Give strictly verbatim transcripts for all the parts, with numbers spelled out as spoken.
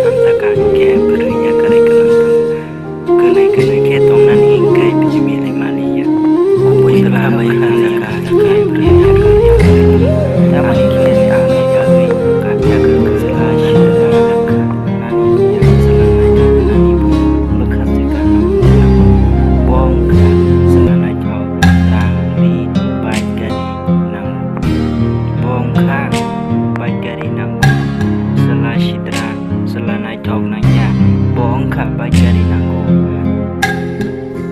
Hamjak ang khe bwrwi yakarwi kwlwng tongo. Kwnwi kwnwi khe tongnani hwn khe pithimni mani ya. Kubui bwkha bai hamjak ang khe bwrwi yakarwi kwlwng tongo. Tamoni khe tamni bagwi kapya kwrwng chwla sirwkha nani ya chwla nai nani bwkha se kanwi tongo. Bo wngkha chwla naithok rang ri bike gari nango. Bo wngkha bike gari nango. Chwla sidra, chwla naithok nangya. Bo wngkha bike gari nango.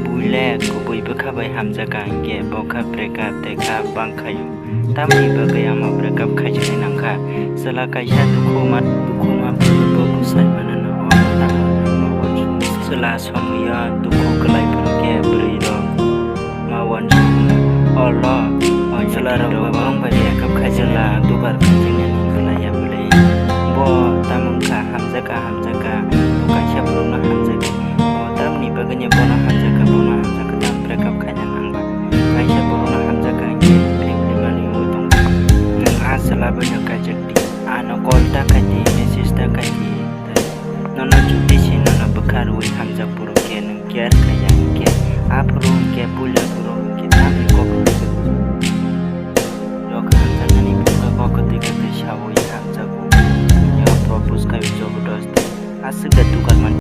Buile kubui bwkha bai hamjak ang khe bo kha breakup tei kha bangkhayo. Tamni bagwi amo breakup khaijagwi nangkha. Chwla kaisa dukhu ma, dukhu ma phuru bo bwsai manano oro tamo. Chwla somoio dukhu kwlai phuru khe bwrwi rok ma uansukmano. Olo o chwla rok bo bwrwng bai breakup khaijagwi dugar khaijagwi